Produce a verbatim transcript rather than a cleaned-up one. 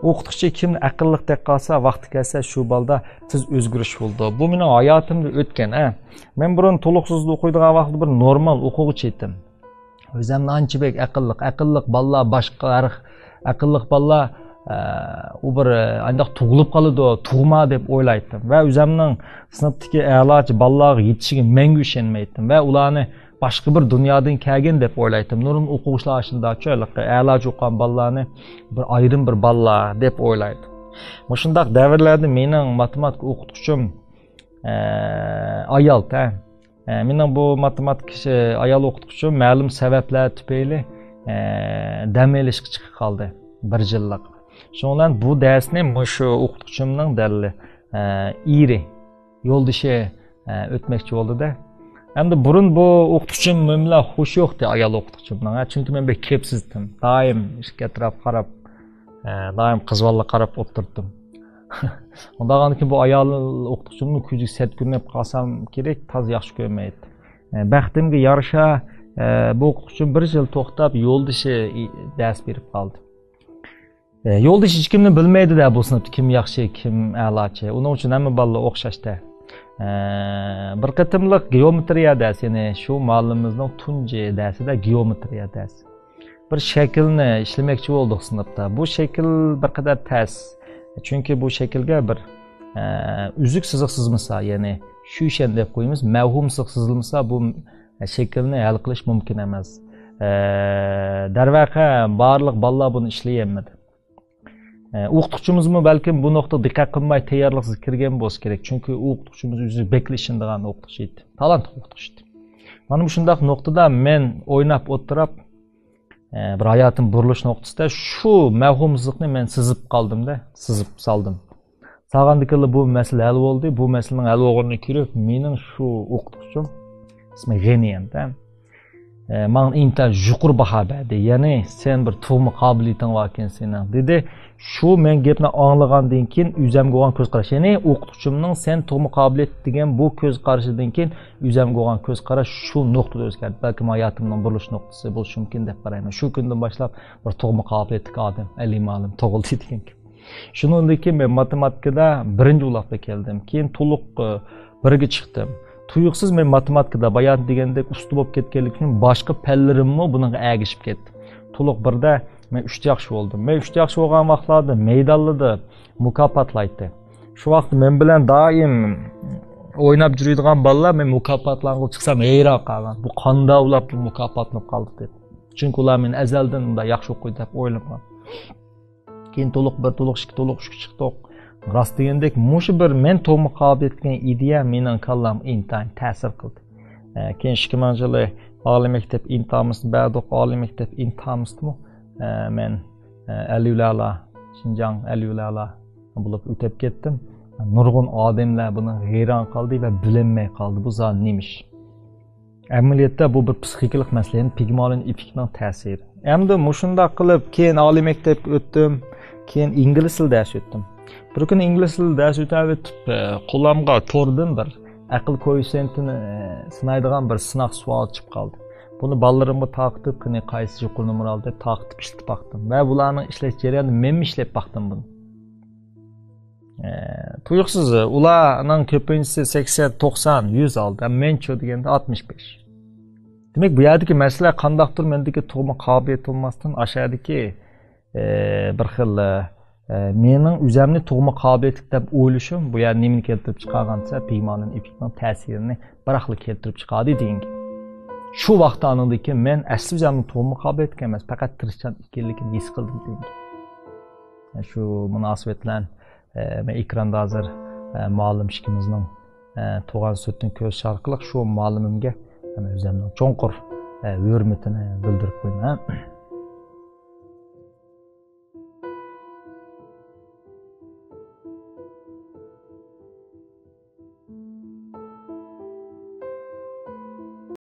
ئوقۇتقۇچى كىمنى ئەقىللىق دەپ قالسا، ۋاقتى كەلسە شۇ بالىدا تېز ئۆزگىرىش بولىدۇ. بۇ مېنىڭ ھاياتىمدا ئۆتكەن. ھە. مەن بۇرۇن تولۇقسىزدا ئوقۇيدىغان ۋاقىتتا بىر نورمال ئوقۇغۇچى ئىدىم. ئۆزۈمنى ئانچە بەك ئەقىللىق، ئەقىللىق بالىلار باشقا ھەر ئەقىللىق بالىلار، ئە، ئۇ بىر، ئە، ئانداق تۇغۇلۇپ قالىدۇ، تۇغما دەپ ئويلايتتىم. ۋە ئۆزۈمنىڭ سىنىپتىكى ئەلاچى بالىلارغا يېتىشىگە مەڭگۈ ئىشەنمەيتتىم. ۋە ئۇلارنى باشقا بىر دۇنيادىن كەلگەن دەپ ئويلايتتىم. نۇرغۇن ئوقۇغۇچىلار ئاشۇنداقچۇ، ھېلىقى ئەلاچى ئوقۇغان بالىلارنى بىر ئايرىم بىر بالىلار دەپ ئويلايدۇ. مۇشۇنداق دەۋرلەردە مېنىڭ ماتېماتىكا ئوقۇتقۇچۇم، ئە، ئايال، ھە. ئە، مېنىڭ بۇ ماتېماتىكا ئايال ئوقۇتقۇچۇم مەلۇم سەۋەبلەر تۈپەيلى، ئە، دەم ئېلىشقا چىقىپ قالدى بىر يىللىق. شۇنىڭ بىلەن بۇ دەرسنى مۇشۇ ئوقۇتقۇچۇمنىڭ دەل، ئە، ئېرى، يولدىشى، ئە، ئۆتمەكچى بولدى-دە. ئەمدى بۇرۇن بۇ ئوقۇتقۇچىم مەن بىلەن خوش يوقتى، ئايال ئوقۇتقۇچىمنىڭ. ھە، چۈنكى مەن بەك كەپسىزتىم. دائىم ئىشىك ئەتراپقا قاراپ، ئە، دائىم قىز بالىلارغا قاراپ ئولتۇراتتىم. ئۇنداقتىن كېيىن بۇ ئايال ئوقۇتقۇچىمنىڭ كۆزىگە سەت كۆرۈنۈپ قالسام كېرەك، تازا ياخشى كۆرمەيتتى. ئە، بەختىمگە يارىشا، ئە، بۇ ئوقۇتقۇچىم بىر يىل توختاپ، يولدىشى ئى-، دەرس بېرىپ قالدى. ئە، يولدىشى ھېچكىمنى بىلمەيدۇ-دە، بۇ سىنىپتا كىم ياخشى، كىم ئەلاچى. ئۇنىڭ ئۈچۈن ھەممە بالىلار ئوخشاش-تە. ئە، بىر قېتىملىق گېئومېترىيە دەرسى، يەنى شۇ مۇئەللىمىمىزنىڭ تۇنجى دەرسىدە گېئومېترىيە دەرسى. بىر شەكىلنى ئىشلىمەكچى بولدۇق سىنىپتا. بۇ شەكىل بىر قەدەر تەس. چۈنكى بۇ شەكىلگە بىر، ئە، ئۈزۈك سىزىق سىزمىسا، يەنى شۈيشەن دەپ قويىمىز، مەۋھۇم سىزىق سىزىلمىسا، بۇ شەكىلنى ھەل قىلىش مۇمكىن ئەمەس. ئە، دەرۋەقە، بارلىق بالىلار بۇنى ئىشلىيەلمىدى. ئە، ئوقۇتقۇچىمىزمۇ بەلكىم بۇ نۇقتىغا دىققەت قىلماي تەييارلىقسىز كىرگەن بولسا كېرەك، چۈنكى ئوقۇتقۇچىمىز ئۆزى بەكلا ئىشىنىدىغان ئوقۇتقۇچى ئىدى. تالانتلىق ئوقۇتقۇچى ئىدى. مانا مۇشۇنداق نۇقتىدا مەن ئويناپ ئولتۇرۇپ، ئە، بىر ھاياتىم بۇرۇلۇش نۇقتىسىدا شۇ مەۋھۇمسىزلىقنى مەن سىزىپ قالدىم-دە، سىزىپ سالدىم. سالغاندىكىنلا بۇ مەسىلە ھەل بولدى. بۇ مەسىلىنىڭ ھەل بولغىنىنى كۆرۈپ، مېنىڭ شۇ ئوقۇتقۇچىم، ئىسمى غېنى ئەمدى، ئە، ماڭا ئىنتايىن يۇقىرى باھا بەردى. يەنى، سەن بىر تۇغما قابىلىيىتىڭ باركەن سېنىڭ، دېدى. شۇ مەن گەپنى ئاڭلىغاندىن كېيىن ئۆزۈمگە بولغان كۆز قاراش. يەنى، ئوقۇتقۇچىمنىڭ سەن تۇغما قابىلىيەت دېگەن بۇ كۆز قارىشىدىن كېيىن ئۆزۈمگە بولغان كۆز قاراش شۇ نۇقتىدا ئۆزگەردى. بەلكىم ھاياتىمنىڭ بۇرۇلۇش نۇقتىسى بولۇشى مۇمكىن دەپ قارايمەن. شۇ كۈندىن باشلاپ بىر تۇغما قابىلىيەتلىك ئادەم، ئەلى مۇئەللىم تۇغۇلدى دېگەن گەپ. شۇنىڭدىن كېيىن مەن ماتېماتىكىدا بىرىنچى بولۇپلا كەلدىم. كېيىن تولۇق، ئى، بىرگە چىقتىم. تۇيۇقسىز مەن ماتېماتىكىدا بايان دېگەندەك ئۇستا بولۇپ كەتكەنلىكىم ئۈچۈن باشقا پەنلىرىممۇ بۇنىڭغا ئەگىشىپ كەتتى. تولۇق بىردە مەن ئۈچتە ياخشى بولدۇم. مەن ئۈچتە ياخشى بولغان ۋاقىتلاردا مەيدانلىدا مۇكاپاتلايتتى. شۇ ۋاقىتتا مەن بىلەن دائىم ئويناپ يۈرىدىغان بالىلار مەن مۇكاپاتلانغىلى چىقسام ھەيران قالغان. بۇ قانداق بولۇپ مۇكاپاتلىنىپ قالدى دەپ. چۈنكى ئۇلار مېنى ئەزەلدىن مۇنداق ياخشى ئوقۇيدۇ دەپ ئويلىمىغان. كېيىن تولۇق بىر، تولۇق ئىككى، تولۇق ئۈچكە چىقتۇق. راست دېگەندەك، مۇشۇ بىر مەن تۇغما قابىلىيەت دېگەن ئىدىيە مېنىڭ كاللامغا ئىنتايىن تەسىر قىلدى. ئە، كېيىن ئىككى مىڭىنچى يىلى ئالىي مەكتەپ ئىمتىھانىمىزنى بەردۇق. ئالىي مەكتەپ ئىمتىھانىمىزدىمۇ، ئە، مەن، ئە، ئەلىۋلەلا، شىنجاڭ ئەلىۋلەلا بولۇپ ئۆتۈپ كەتتىم. نۇرغۇن ئادەملەر بۇنىڭغا ھەيران قالدى ۋە بىلەلمەي قالدى، بۇ زادى نېمە ئىش؟ ئەمەلىيەتتە بۇ بىر پسىخىكىلىق مەسىلە، يەنى پىگمالىن ئېففېكتنىڭ تەسىرى. ئەمدى مۇشۇنداق قىلىپ، كېيىن ئالىي مەكتەپكە ئۆتتۈم، كېيىن ئىنگلىز تىلى دەرس ئۆتتۈم. بىر كۈنى ئىنگلىز تىلى دەرس ئۆتۈۋېتىپ، ئە، قولۇمغا توردىن بىر ئەقىل كوئېففىتسېنتىنى، ئە، سىنايدىغان بىر سىناق سوئالى چۈشۈپ قالدى. بۇنى بالىلىرىمغا تارقىتىپ، قېنى قايسى يۇقىرى نومۇر ئالدى دەپ تارقىتىپ ئىشلىتىپ باقتىم. ۋە بۇلارنىڭ ئىشلەش جەريانىدا مەنمۇ ئىشلەپ باقتىم بۇنى. ئە، تۇيۇقسىز، ئۇلارنىڭ كۆپىنچىسى سەكسەن، توقسان، يۈز ئالدى. مەنچۇ دېگەندە ئاتمىش بەش. دېمەك، بۇ يەردىكى مەسىلە قانداقتۇر مەندىكى تۇغما قابىلىيەت بولماستىن، ئاشۇ يەردىكى، ئە، بىر خىل، ئە، مېنىڭ ئۆزۈمنى تۇغما قابىلىيەتلىك دەپ ئويلىشىم، بۇ يەردە نېمىنى كەلتۈرۈپ چىقارغان دېسە، پىگمالىن ئېففېكتنىڭ تەسىرىنى بىراقلا كەلتۈرۈپ چىقاردى دېگەن گەپ. شۇ ۋاقىتتا ئانىڭدىن كېيىن مەن ئەسلى ئۆزۈمنىڭ تۇغما قابىلىيەتلىك ئەمەس، پەقەت تىرىشچان ئىكەنلىكىمنى ھېس قىلدىم دېگەن گەپ. شۇ مۇناسىۋەت بىلەن، ئە، مەن ئېكراندا ھازىر، ئە، مۇئەللىم ئىككىمىزنىڭ، ئە، تۇغان سۈرىتىنى كۆرسىتىش ئارقىلىق شۇ مۇئەللىمىمگە، ئە، ئۆزۈمنىڭ چوڭقۇر، ئە، ھۆرمىتىنى بىلدۈرۈپ قويىمەن.